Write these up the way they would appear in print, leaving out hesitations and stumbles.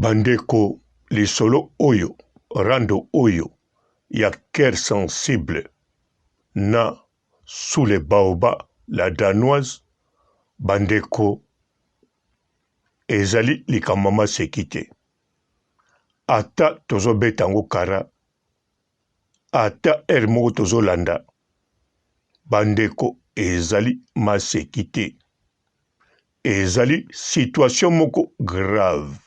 Bandeko lisolo oyo rando oyo ya coeur sensible na sous le baobab la danoise bandeko ezali likambo ya maseki te ata tozobeta yango kara ata heure moko tozolanda bandeko ezali maseki te Ezali situation moko grave,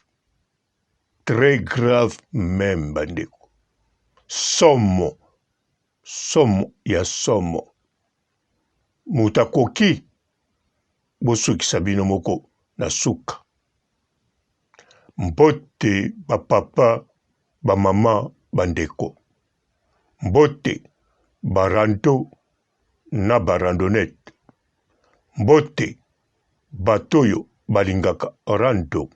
très grave meme bandeko. Somo, somo ya somo. Moto akoki bosukisa bino moko na suka. Mbote ba papa, ba mama, bandeko. Mbote ba rando na ba randonnette. Mbote bato oyo balingaka rando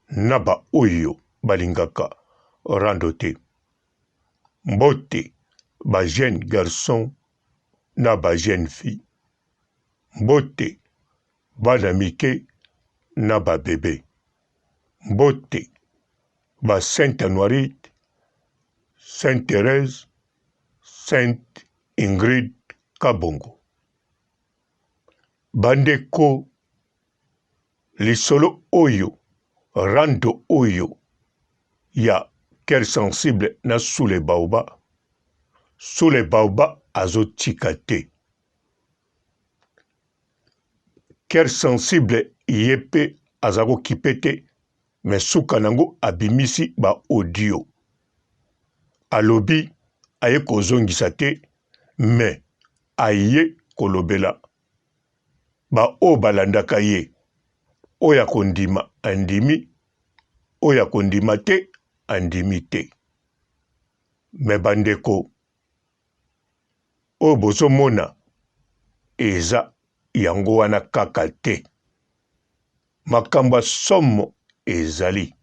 na ba oyo balingaka rando te. Mbote ba jeunes garçons na ba jeunes filles. Mbote bana mike na ba bebe. Mbote ba Sainte Anuarite, Sainte Therèse, Sainte Ingrid Kabongo. Bandeko, lisolo oyo, rando oyo ya cœur sensible na sous le baoba, sous le baoba azotika te. Cœur sensible ye pe aza kokipe te mais suka nango abimisi ba audio alobi aye kozongisa te mais aye kolobela ba oyo balandaka ye oyo akondima andimi oyo akondima te andimi te mais bandeko oyo bozomona eza yango wana kaka te. Makambo ya somo ezali.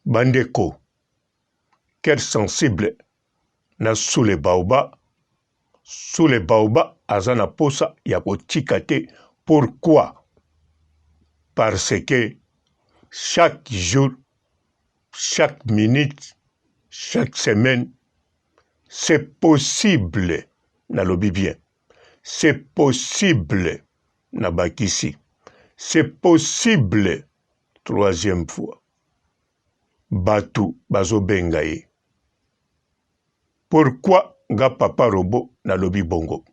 Bandeko, coeur sensible na sous le baobab, sous le baobab aza na posa ya kotika te pourquoi? Parce que chaque jour, chaque minute, chaque semaine, c'est possible, nalobi bien, c'est possible na bakisi c'est possible troisième fois batu bazobenga ye pourquoi nga papa robot nalobi bongo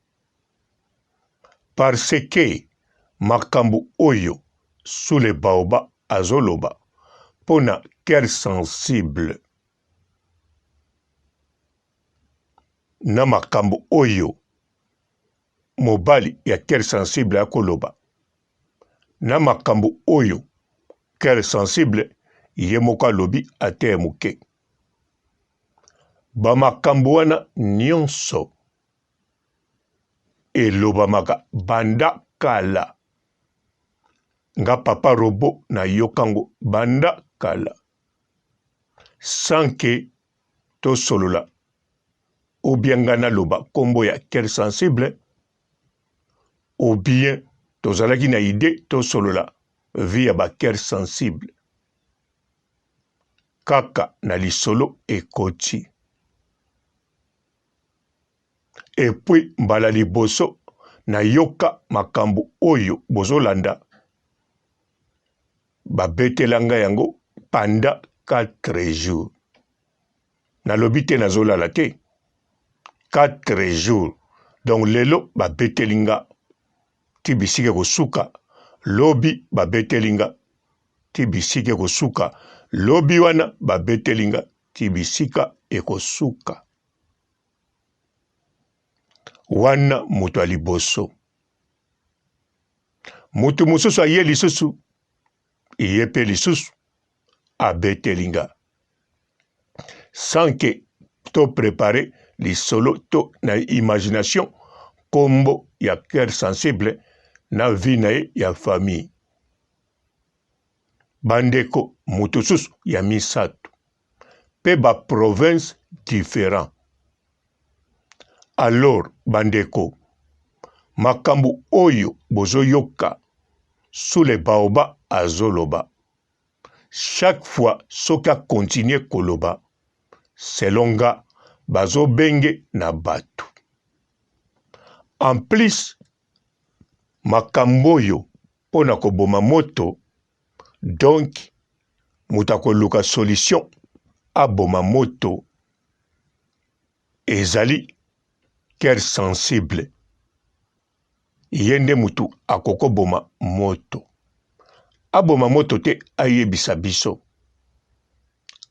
parce que makambo oyo sous le baoba azoloba mpona cœur sensible na makambo oyo mobali ya cœur sensible akoloba na makambo oyo cœur sensible ye moko alobi ata ya moke. Ba makambo wana nionso elobamaka banda kala. Nga papa robot nayoka ngo banda kala sans que tosolola ou bien nga naloba kombo ya cœur sensible ou bien tozalaki na idee tosolola vie ya ba cœur sensible kaka na lisolo ekoti et puis mbala liboso nayoka makambo oyo bozolanda babetela nga yango pendant 4 jours Nalobi te nazolala te. 4 jours. Donc lelo babeteli nga ti bisika ekosuka, lobi babeteli nga ti bisika ekosuka, lobi wana babeteli nga ti bisika ekosuka. Wana moto ya liboso. Moto mosusu aye lisusu, ye pe lisusu abeteli nga sans que to preparer lisolo to na imagination kombo ya cœur sensible na vie na ye ya famille. Bandeko moto susu ya misato pe ba province different. Alors bandeko makambo oyo bozoyoka sous le baobab azoloba. Chaque fois soki a continuer koloba selon nga bazobenge na batu. En plus makambo oyo mpo na koboma moto donc moto akoluka solution aboma moto ezali cœur sensible ye nde mutu akoko boma moto aboma moto te ayebisa biso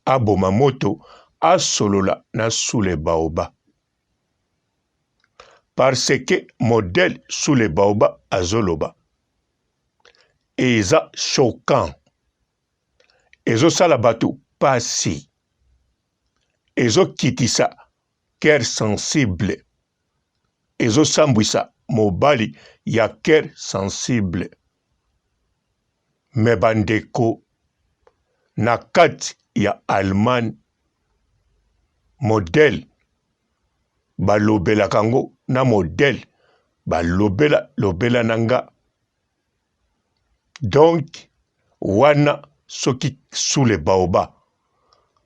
aboma moto asolola na sous le baoba parce que modèle sous le baoba azoloba eza choquant ezosala bato pasi ezokitisa cœur sensible ezosambwisa mobali ya cœur sensible me bandeko na kati ya Allemagne modèle balobelaka yango na modèle balobela lobela na nga Donc wana soki sous le baoba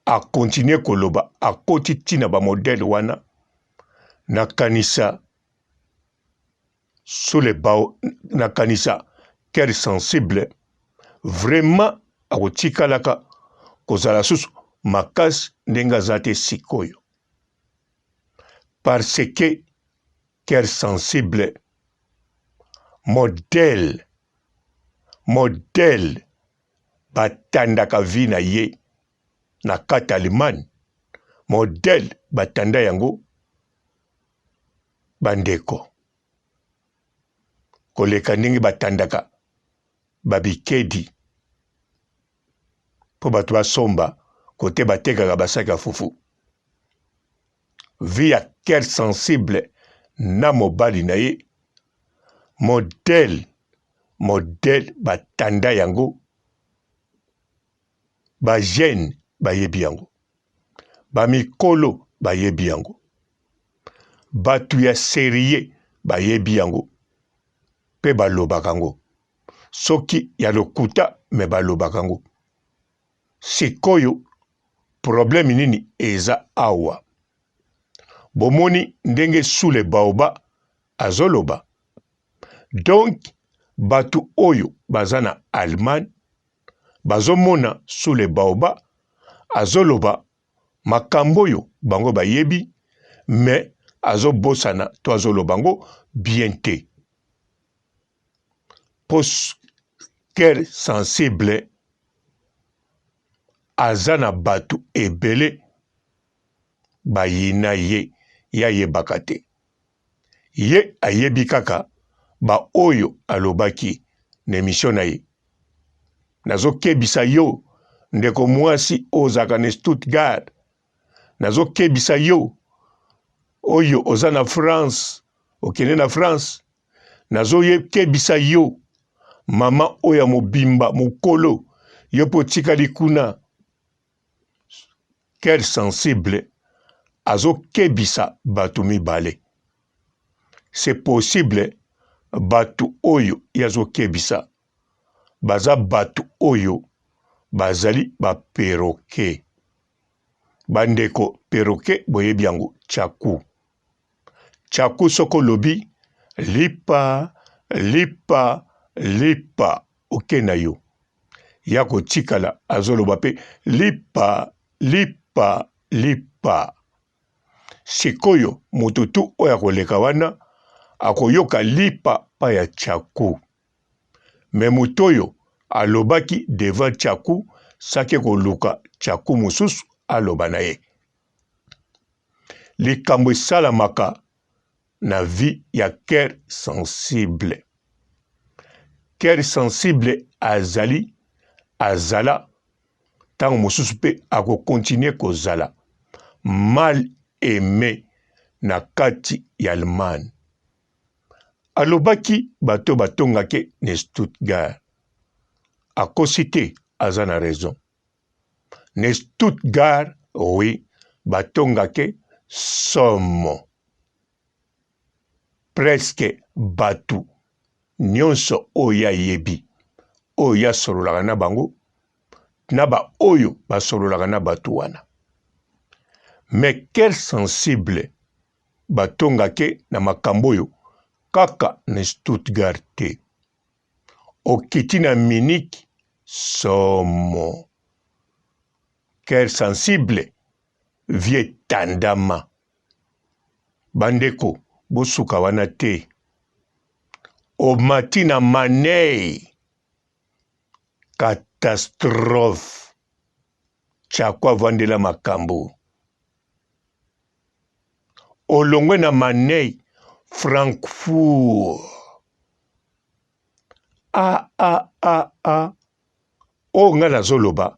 a continuer koloba akoti ti na ba modèle wana nakanisa sous le bao nakanisa cœur sensible vraiment akotikalaka kozala susu makasi ndenge aza te sikoyo parce que Cœur sensible modèle modèle batandaka vie na ye na kati Allemagne modèle batanda yango bandeko koleka ndenge batandaka babikedi mpo bato basomba kote batekaka basaki ya fufu vie ya cœur sensible na mobali na ye modèle modèle batanda yango ba jeune bayebi yango ba mikolo bayebi yango bato ya serieux bayebi yango mpe balobaka yango soki ya lokuta me balobaka yango Sikoyo problème nini eza awa? Bomoni ndenge sous le baoba azoloba? Donc batu oyo baza na Allemagne bazomona sous le baoba azoloba makambo oyo bango bayebi mais azobosana to azoloba yango bien te. Po cœur sensible aza na batu ebele bayina ye, ye ayebaka te. Ye ayebi kaka ba oyo alobaki na emission na ye. Nazokebisa yo ndeko muasi oyo ozalaka na Stuttgart, nazokebisa yo oyo oza na France, okende na France, Nazoyekebisa yo mama oyo ya mobimba mokolo yo mpe otikali kuna quel sensible azokebisa bato mibale c'est possible bato oyo ye azokebisa baza bato oyo bazali ba perroquet bandeko perroquet boyebi yango tshaku Tshaku soki olobi lipa lipa lipa oke na yo ya kotikala azoloba pe lipa lipa lipa sikoyo moto tu oyo akoleka wana akoyoka lipa pa ya tshaku me moto oyo alobaki devant tshaku sake koluka tshaku mosusu aloba na ye Likambo esalamaka na vie ya cœur sensible. Cœur sensible azali, azala, tango mosusu pe ako continuer kozala mal aime na kati ya Allemagne. Alobaki bato batongake na Stuttgart. Akosi te, aza na raison. Ne Stuttgart oui batongake somo presque batu nionso oyo ye ayebi oyo ye asololaka na bango na baoyo basololaka na bato wana. Mais quel sensible batongake na makambo oyo kaka na Stuttgart te. Okiti na Munich somo. Quel sensible vie tandama. Bandeko bosuka wana te. Omati na manei catastrophe. Chako avandela makambo. Olongwe na manei Frankfurt. A a a a oyo nga nazoloba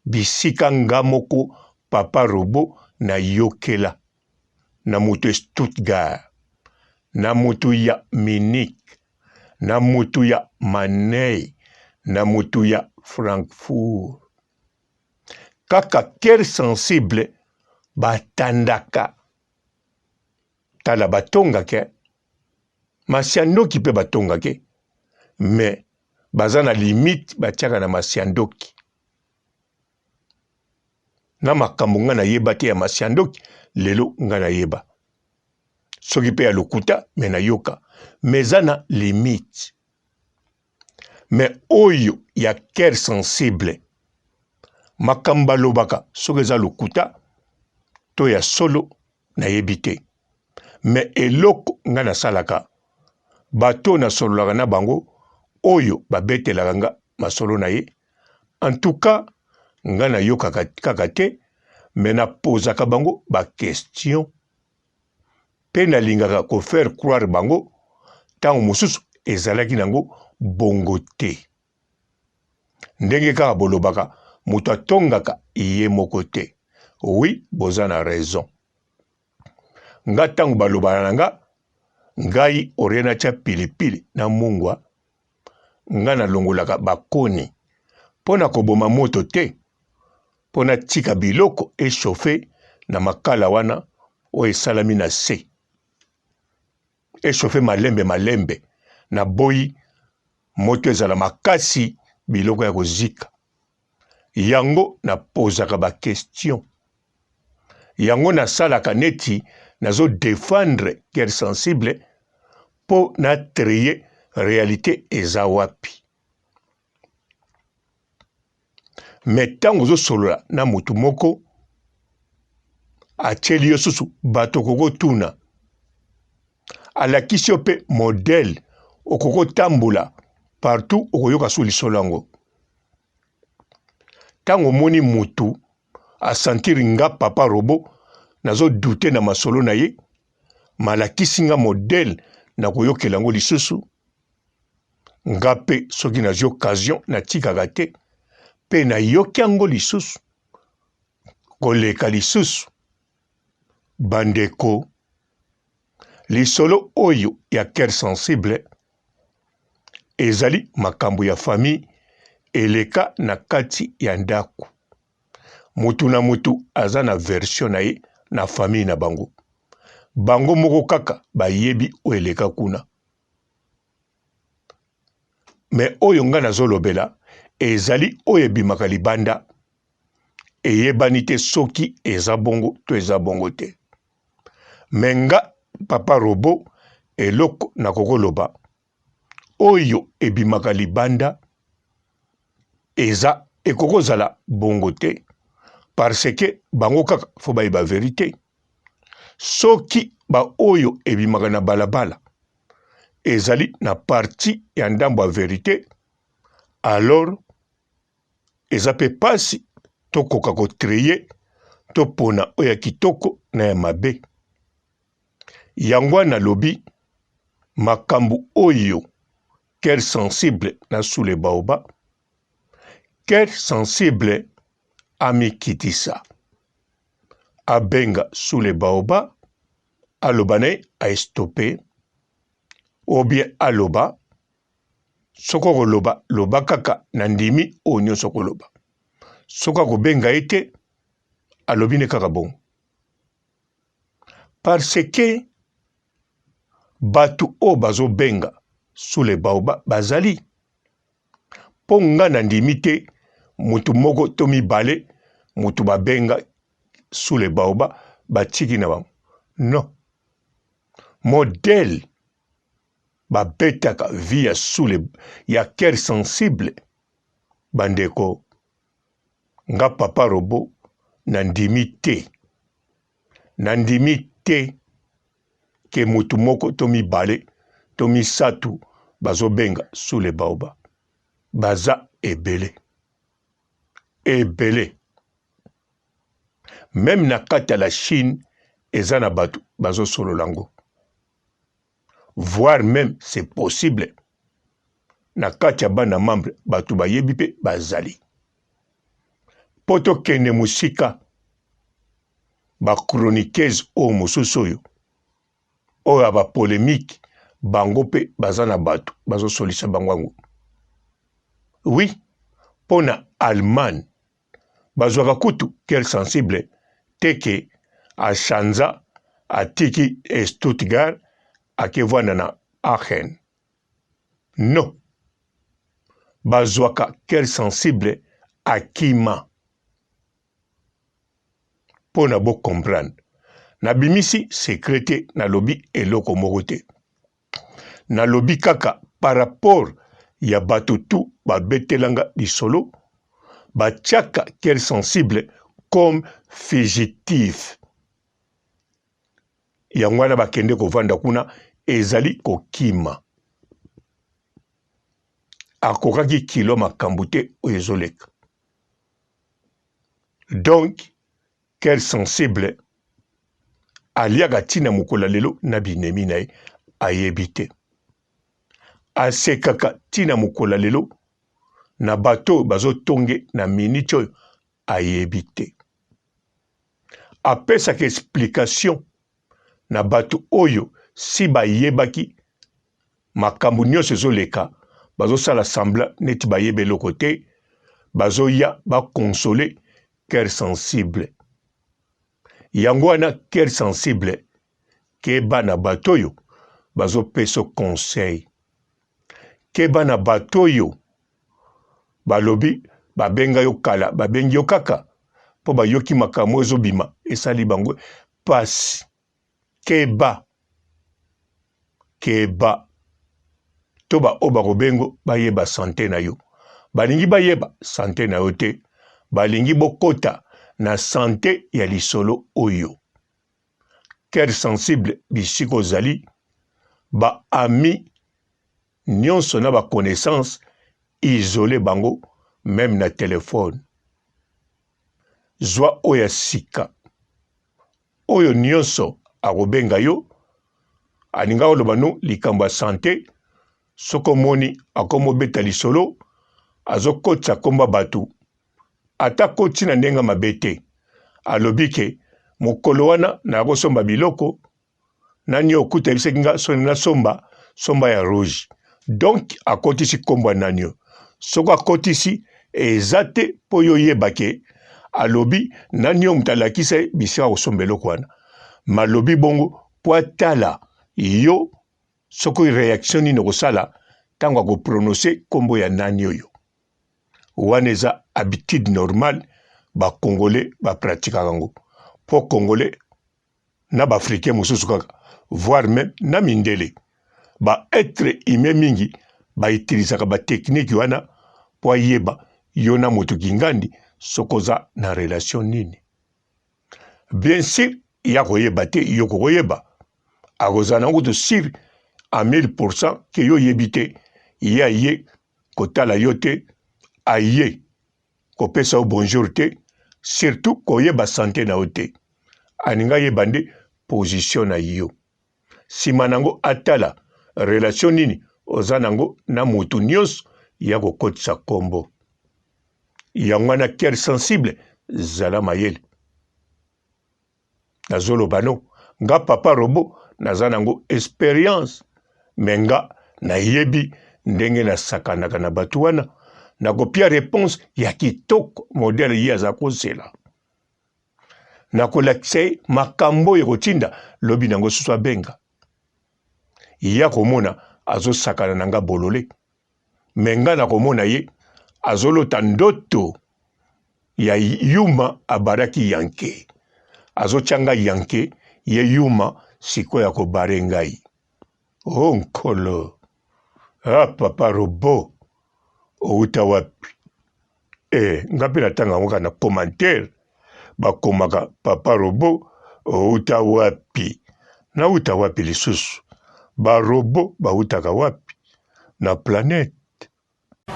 bisika nga moko papa robot nayokela na moto ya Stuttgart na moto ya Munich na moto ya Manei na moto ya Frankfurt kaka cœur sensible batandaka tala batongaka masiandoki mpe batongake mais baza na limite batiaka na masiandoki na makambo ngai nayeba te ya masiandoki lelo ngai nayeba soki mpe ya lokuta me nayoka me eza na limite me oyo ya cœur sensible makambo balobaka soki eza lokuta to ya solo nayebi te me eloko ngai nasalaka bato oyo nasololaka na bango oyo babetelaka nga masolo na ye en tout cas ngai nayokaka kaka te me napozaka bango baquestion mpe nalingaka kofaire croire bango ntango mosusu ezalaki nango bongo te ndenge kaka bolobaka moto atongaka ye moko te oui boza na raison nga ntango balobana na nga ngai orie natya pilipili na mungwa nga nalongolaka bakoni mpo na koboma moto te mpo natika biloko echauffe na makala wana oyo esalami na se echauffe malembe malembe naboyi moto ezala makasi biloko ya kozika yango napozaka ba question yango nasalaka neti nazo defendre guerre sensible mpo na trier realite eza wapi me ntango ozosolola na motu moko atieli yo susu bato okokotuna alakisi yo mpe modele okokotambola partout okoyoka su lisolo yango ntango omoni mutu asentir nga papa robo nazo doute na masolo na ye malakisi nga modele na koyokela yango lisusu nga mpe soki nazwi occasion natikaka te mpe nayoki yango lisusu koleka lisusu bandeko lisolo oyo ya cœur sensible ezali makambo ya famille eleka na kati ya ndako mutu na mutu aza na version na ye na famille na bango bango moko kaka bayebi oyo eleka kuna me oyo ngai nazolobela ezali oyo ebimaka libanda eyebani te soki eza bongo to eza bongo te me nga papa robo eloko nakokoloba oyo ebimaka libanda eza ekoki kozala bongo te parce que bango kaka fo bayeba verite soki baoyo ebimaka na balabala ezali na parti ya ndambo ya verite alors eza mpe mpasi tokoka kotreye topona oyo ya kitoko na ya mabe yango wana nalobi makambo oyo quel sensible na sous le baoba quel sensible amikitisa abenga sous le baoba aloba na ye aestope ou bien aloba soki okoloba loba kaka na ndimi oyo nyonso okoloba soki akobenga ye te alobi ne kaka bongo parce que bato oyo bazobenga sous le baoba bazali mpo nga na ndimi te. Mutu moko to mibale mutu babenga sous le baoba batiki na bango. Non. Modèle babetaka vie ya sous le ya cœur sensible bandeko nga papa robot na ndimi te na ndimi te ke mutu moko to mibale to misatu bazobenga sous le baoba baza ebele ebele meme na kati ya la Chine eza na bato bazosolola yango voire meme c'est possible na kati ya bana membre bato bayebi mpe bazali mpo tokende mosika ba chroniqueuse oyo mosusu oyo oyo ya ba polemique bango mpe baza na bato bazosolisa bango yango oui mpo na Allemagne bazwaka kutu quel sensible te ke achanza atiki Stuttgart akevanda na Aachen non bazwaka quel sensible akima mpo na bo comprendre. Nabimisi secret te, nalobi eloko moko te. Nalobi kaka par rapport ya bato tout babetela nga lisolo, batiaka quel sensible comme fugitif. Yango wana bakende kovanda kuna ezali kokima. Akokaki kilo makambo te oyo ezoleka. Donc quel sensible aliaka ntina mokolo ya lelo na binemi na ye ayebi te. Asekaka ntina mokolo ya lelo na bato oyo bazotonge na miniti oyo ayebi te. Apesaka explication na bato oyo si bayebaki makambo nyonso ezoleka, bazosala semblant neti bayebi eloko te, bazoya ba consoler cœur sensible. Yango wana cœur sensible, keba na bato oyo bazopesa conseil, keba na bato oyo balobi babenga yo kala, babengi yo kaka mpo bayoki makambo ezobima esali bango pasi. Keba, keba to ba oyo bakobengo bayeba sante na yo. Balingi bayeba sante na yo te, balingi bokota na sante ya lisolo oyo. Cœur sensible bisika ozali, ba amis nionso na ba connaissance isole bango meme na telephone. Zwa oyo ya sika. Oyo nionso akobenga yo alinga oloba no likambo ya sante soki omoni akomi obeta lisolo azokotisa kombo ya batu ata akoti na ndenge mabe te alobi ke mokolo wana nakosomba biloko nani okuta ayebisaki nga soni nasomba somba ya rouge donc akotisi kombo ya nani oyo soki akotisi eza te mpo yo oyeba ke alobi nani oyo moto alakisa ye bisika kosomba eloko wana malobi bongo mpo atala yo soki reaction nini okosala ntango akoprononce nkombo ya nani oyo wana eza habitude normale ba congolais ba pratikaka yango mpo congolais na ba africain mosusu kaka voire meme na mindele ba etre humain mingi ba utilisaka ba technique wana mpo ayeba yo na moto kingandi soki oza na relation nini bien sur ya koyeba te yo kokoyeba akozala na kutu sur à 1000% ke yo oyebi te ye aye kotala yo te aye kopesa yo bonjour te surtout koyeba sante na yo te alingi ayeba nde position na yo nsima na yango atala relation nini oza na yango na motu nyonso ya kokotisa nkombo yango wana cœur sensible zala mayele Nazoloba no nga papa robot naza nango experience me nga nayebi ndenge nasakanaka na bato wana nakopia reponse ya kitoko modele ye aza kozela nakolakisa ye makambo oyo ekotinda lobi nango susu abenga ye akomona azosakana na nga bolole me nga nakomona ye azolota ndoto. ya yuma abaraki yanke azotya ngai yanke ye yuma sikoyo akobare ngai o oh, nkolo ah papa robo owuta wapi eh nga mpe natanga yango kaka na commentaire bakomaka papa robo owuta wapi nawuta wapi lisusu barobo bawutaka wapi na planète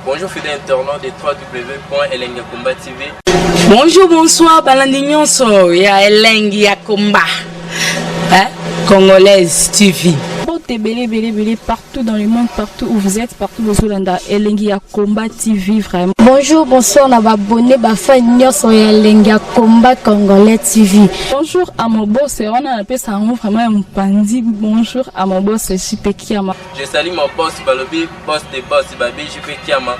Bonjour fidèles internautes de www.elengiyakomba TV. Bonjour, bonsoir, balandi nyonso ya Elengi ya Komba. Hein? Congolaise TV. Mbote ebele ebele ebele partout dans le monde, partout où vous êtes, partout bozolanda Elengi ya Combat TV vraiment. Bonjour, bonsoir na ba abonné ba fan nyonso ya Elengi ya Combat Congolais TV. Bonjour à mon boss, wana napesa yango vraiment ya mopanzi. Bonjour à mon boss JP Kiama. Je salue mon boss balobi boss de boss babi JP Kiama.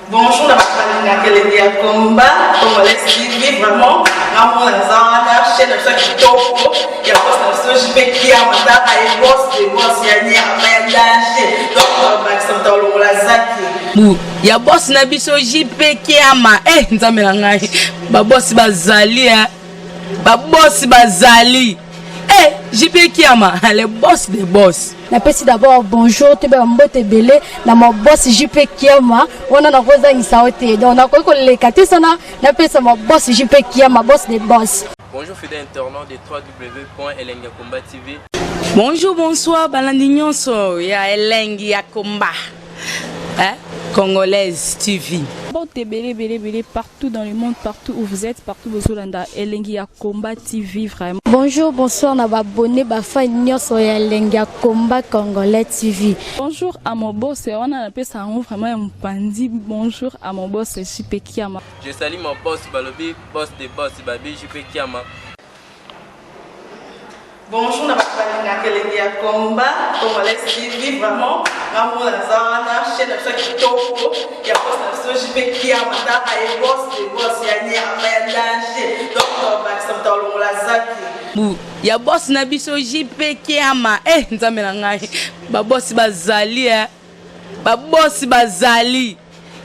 Bonjour na bato balingaka elengi ya combat congolais TV vraiment ngamona naza wana chaîne na biso ya kitoko ya boss na biso JP Kiama tala ye boss de boss ya nyama ya danger donc bakisa moto alongola zaki bu ya boss na biso JP Kiama eh nzambe na ngai ba boss bazali eh ba boss bazali eh JP Kiama le boss de boss. Napesi d'abord bonjour toyeba mbote ebele na ma boss JP Kiama wana nakozangisa yo te donc nakoki koleka te sana napesa ma boss JP Kiama boss de boss. Bonjour fidèles internautes de www.elengiyakomba TV. Bonjour, bonsoir, balandi nyonso ya Elengi ya Komba. Hein? Congolaise TV. Mbote ebele ebele ebele partout dans le monde, partout où vous êtes, partout bozolanda Elengi ya Combat TV vraiment. Bonjour, bonsoir na ba abonné ba fan nyonso ya Elengi ya Combat Congolais TV. Bonjour à mon boss, wana napesa yango vraiment ya mopanzi. Bonjour à mon boss JP Kiama. Je salue mon boss balobi boss de boss babi JP Kiama. Bonjour na bato balingaka elengi ya combat congolais TV vraiment ngamona naza wana chaîne na biso ya kitoko ya boss na biso JP Kiama tala ye boss de boss ya nyama ya danger donc bakisa moto alongola zaki bu ya boss na biso JP Kiama eh nzambe na ngai ba boss bazali eh ba boss bazali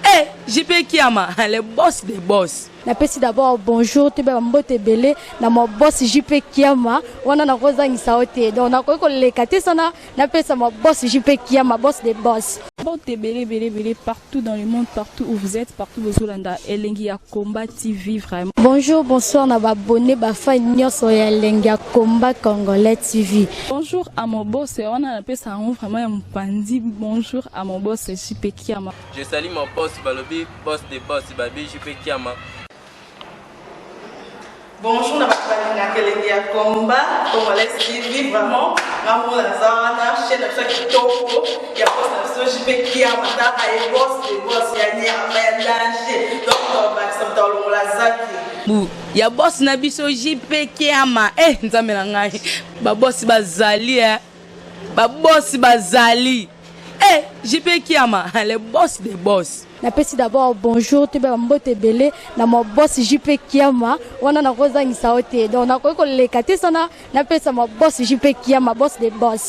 eh JP Kiama le boss de boss. Napesi d'abord bonjour toyeba mbote ebele na ma boss JP Kiama wana nakozangisa yo te donc nakoki koleka te sana napesa ma boss JP Kiama boss de boss. Mbote ebele ebele ebele partout dans le monde, partout où vous êtes, partout bozolanda Elengi ya Combat TV vraiment. Bonjour, bonsoir na ba abonné ba fan nyonso ya Elengi ya Combat Congolais TV. Bonjour à mon boss, wana napesa yango vraiment ya mopanzi. Bonjour à mon boss JP Kiama. Je salue mon boss balobi boss de boss babi JP Kiama. Bonjour na bato balingaka elengi ya combat congolais TV vraiment ngamona naza wana chaîne na biso ya kitoko ya boss na biso JP Kiama tala ye boss de boss ya nyama ya danger donc bakisa moto alongola zaki bu ya boss na biso JP Kiama eh nzambe na ngai ba boss bazali eh ba boss bazali eh JP Kiama le boss de boss. Napesi d'abord bonjour toyeba mbote ebele na ma boss JP Kiama wana nakozangisa yo te donc nakoki koleka te sana napesa ma boss JP Kiama boss de boss.